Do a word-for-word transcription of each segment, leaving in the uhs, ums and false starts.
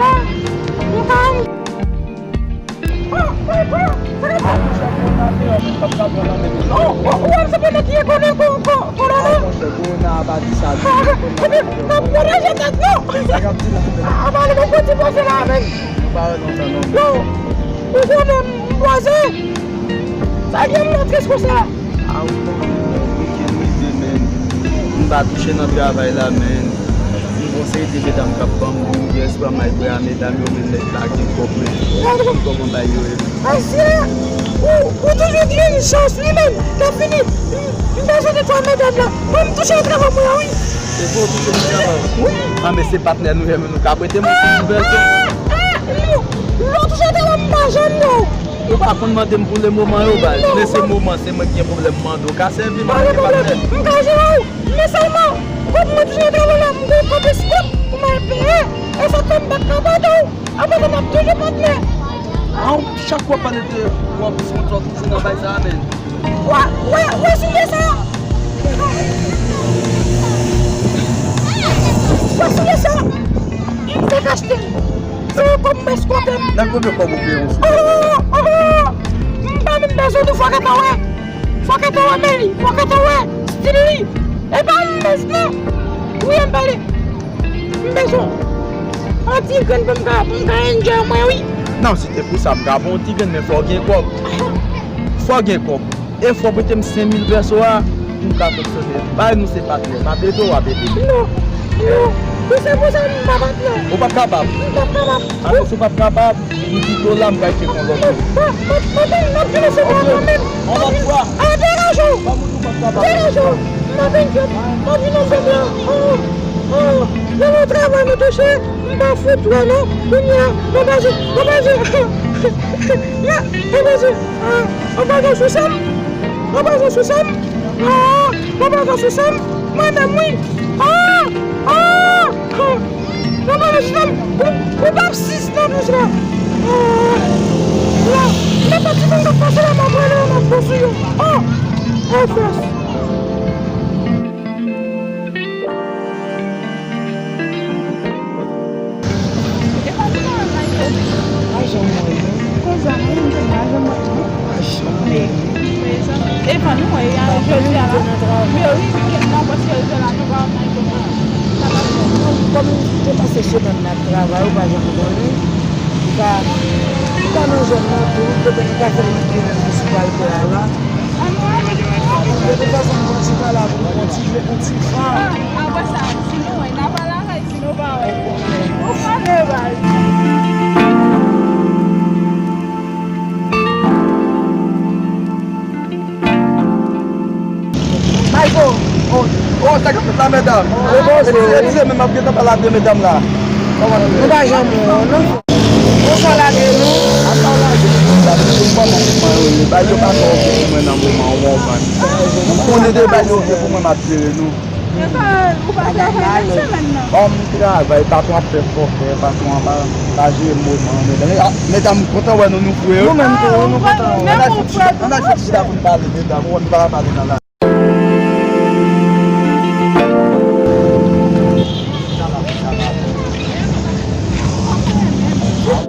Ou pa. Non, ou, ou wè m se pandan ki e konnen ko-, ko-, kolonel. Epi, n ap pwoteje tèt nou. A, ba, nou poko ti poze la, men. Yo, ou konnen m poze. Sa gen m nan tris konsa. A, ou konnen, ou gen rive, men. M pa touche nan travay la, men. M gon seri de medam k ap ban m ri, yo espwa m al bwè a medam yo, men nèg la gen kòb, men. Ou konn kòman bagay yo ye. Mesye, ou, ou toujou di yon chans, wi, men. Lè fini, m, m bezwen de twa medam la. Mwen, m touche nan travay mwen, wi. Se pou w touche nan travay? Wi. A, men se patnè nou ye, men nou ka prete m yon ti vèso. Ah, ah, ah, lè w touche nan travay, m pa janm non. Ou pa konn mande m pou le moman yo, baz. Non, men se moman, se mwen ki gen pwoblèm, m mande w ka sèvi m, pa gen pwoblèm, patnè. M ka jere w. Men sèlman, kòb mwen touche nan travay la, m gen kòb eskòt pou m al peye. E sa fè m pa t ka pèdi w. Apre sa, n ap toujou patnè. A, chak fwa w pale de kòb, sponsò, touche nan bay sa a, men. Wè, wè, wè soulye sa. Wè soulye sa. M fèk achte l. Se yon kòb m eskòte m. Nan konbyen kòb ou peye yon soulye? Oh, oh, oh. M pa menm bezwen di w, fòk ata wè. Fòk ata wè men li, fòk ata wè stil li. E pa m mens non. Wi, m pale. M bezwen yon ti grenn pou m ka, pou m ka enjoy mwen, wi. Non, si te pou sa, m ka ba w yon ti grenn, men fò w gen kòb. Fò w gen kòb. E fò w prete m senk mil pèso a pou m ka fonksyone. Bay nou se patnè. M ap ede w, w ap ede m. Non, non. Si se pou sa, m pa patnè. Ou p ap kapab? M p ap kapab. Alò, si w p ap kapab, m kite w la, m pral tcheke yon lòt moun. Pa, pa, pa, pa, n ap vin ansanm la kanmenm. Yon lòt fwa. A, degaje w. Degaje w. M ap vin, m ap vin ansanm la. Oh, oh. Nan yon travay nou touche, m pa fout wè non. Kounye a, mwen pa jwe, mwen pa jwe. Ya, mwen pa jwe. Ah, anba zò sou sèm. Anba zò sou sèm. Ah, anba zò sou sèm. Mwen menm, wi. Ah, ah, ah. Anba zò sou sèm. Ou, ou p ap sis nan dous la. Ah, la, lè pa ti moun k ap pase la, m ap rele yo, m ap pran sou yo. Ah, an fòs. Epa nou pa wè Michael. Pa janm wè l non. Konsa menm, m te pa janm wè l non. Pa janm wè l. Epa nou wè a jodi a la. Meri wikenn nan paske l te la nou pa wè Michael. Sa pa fè. Kòm m te pase semèn nan ap travay, ou pa janm konnen. M ka, m ka nan zòn nan tou, kote m ka fè wikenn nan sou pral fè a la. De tout fason, m pran ti tan la pou m pran ti, pran ti van. Apre sa, si nou wè, n a pale avè l. Ou konnen baz. Mayko! Oh, oh, sa k ap fèt la, medam? Oh, bon, se, se, se menm ap gentan pale ak de medam la. Kòman nou ye? Nou pa janm wè w, non. Bonswa, lage nou. Apa w lage nou konsa, mesye, kòman kòman yo ye? Bagay yo pa twò oke pou mwen nan moman an, w konprann. Ou konnen de bagay yo oke pou mwen, m ap jere nou. Epa, ou pa travay nan semèn nan? Ban m travay, patwon ap fè fòfè, patwon an pa, pa jere moman, medam. Ah, medam, m kontan wè nou, nou fre. Nou menm tou, nou kontan wè. Ann al fè ti, ann al fè ti chita pou n pale, medam, ou wè nou pa ka pale nan la.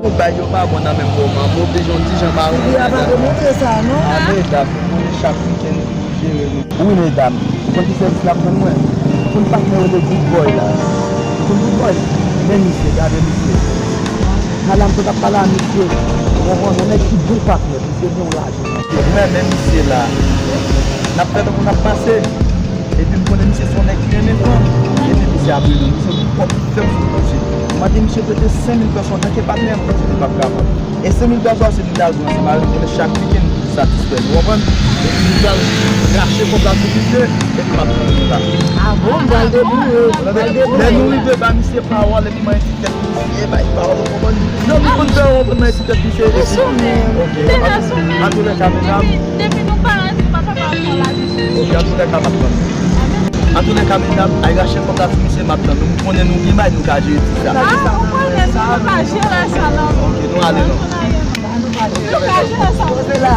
Ou bay yo pa bon nan menm moman, m oblije yon ti jan pa renmen. Li a pa te montre sa, non? A, medam, nou konnen chak wikenn nou toujou jere nou. Wi, medam, ou konn ki sèvis n ap jwenn mwen? Ou konn patnè yo rele Good Boy la? Ou konn Good Boy? Men misye, gade misye. Kala m sot ap pale a misye. Ou konprann? Yon nèg ki bon patnè, misye gen yon lajan. Ou renmen misye la. N ap fè tankou n ap pase. Epi m konnen misye se yon nèg ki renmen fanm. Epi misye ap rele m, misye gen kòb fèm sou pwojè. M mande misye prete senk mil pèso antanke patnè m, li di li p ap kapab. E senk mil pèso a se li t al pran ansanm avè m, konnen chak wikenn pou satisfè m, ou konprann? Epi m pral rache kòb la sou misye, epi m ap pran moun la. A bon, m pral debouye, m pral debouye. Lè nou rive ba misye pawòl, epi mwen di tèt misye, bay pawòl, ou konprann? Non, nou konn fè, ou konprann, mwen di tèt misye, epi, ok, antoulèka, medam. Depi nou pa, nou pa kapab pran lavi. Ok, antoulèka, m ap tann. Antoulèka, medam, al rache kòb la sou misye, m ap tann nou. M konnen nou gen may, nou ka jere ti sa. Ah, ou konnen nou, nou ka jere sa non. Ok, nou ale non. Nou ka jere sa. Poze la.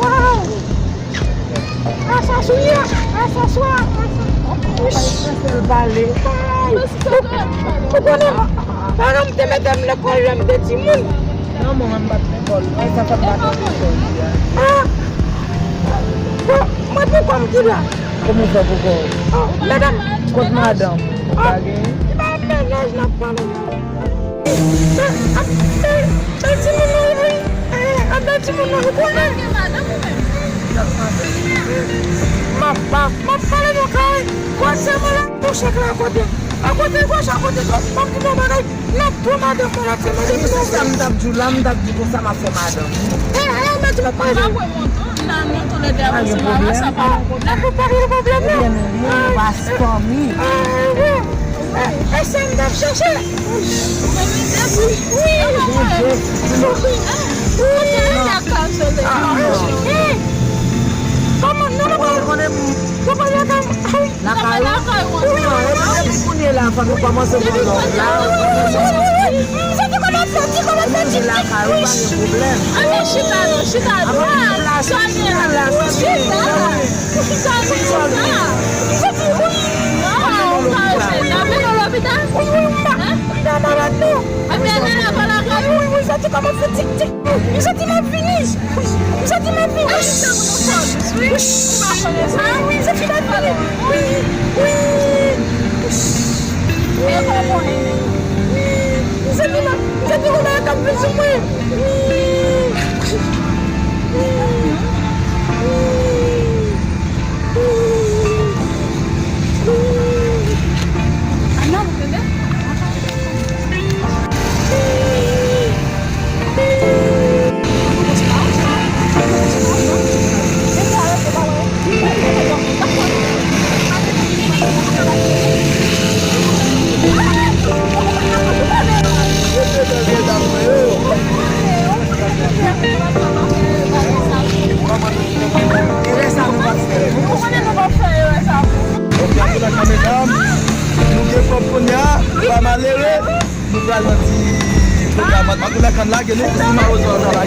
Waw! Asasou ye! Asasou! Asasou! Ay! Ou konnen, paran m te mete m lekòl lè m te timoun. Non, mwen, mwen pa t lekòl. Mwen, sa fè m pa t lekòl. Ah! Bon, mwen poukò m ki la. Kòman w fè poukò? Oh, medam. Kot madanm? Ou pa gen? Ki pa mennaj n ap pale. Bèl timoun nan, wi. Eh, bèl timoun nan, ou konnen. M ap, m ap, m ap pale nou kay. Gwo sè mwen la, gwo chèk la akote. Akote gwo chèk, akote gwo chèk. M ap di nou bagay. N ap pran madanm mwen la, se madanm mwen. Sa m t ap di w la, m t ap di konsa m ap fè madanm. Eh, eh, mèt mwen pale. Mwen monton, nan monton lè de avanse mwen sa pa yon pwoblèm. N ap pa gen pwoblèm non. Ebyen nou, nou pa fanmi. Ah, wi. E sa m t ap chèche. Wi. Wi. Kòman nan lakay ou? Lakay ou? Wi. Non, e depi kounye la, fò nou kòmanse pran lòv la. Wi, wi, wi, wi. M santi kòman fè, ti kòman fè, ti, ti. Lakay ou, pa gen pwoblèm. Ann chita non, chita non. Chita. Chita. Chita. Chita. Wi, wi, m pa. M pa malad non. Wi, wi, wi, m santi kòman fè tik, tik. M santi m ap vini. M santi m ap vini. Wi. Wi. M santi m ap vini. Wi. Wi. M santi m ap, m santi yon bagay k ap vin sou mwen. Wi. Wi. Ok, antoulèka medam, nou gen kòb kounye a, pa malere, nou pral nan ti pwogram ant makoulè kann lage nou, si mawozo an ta lage.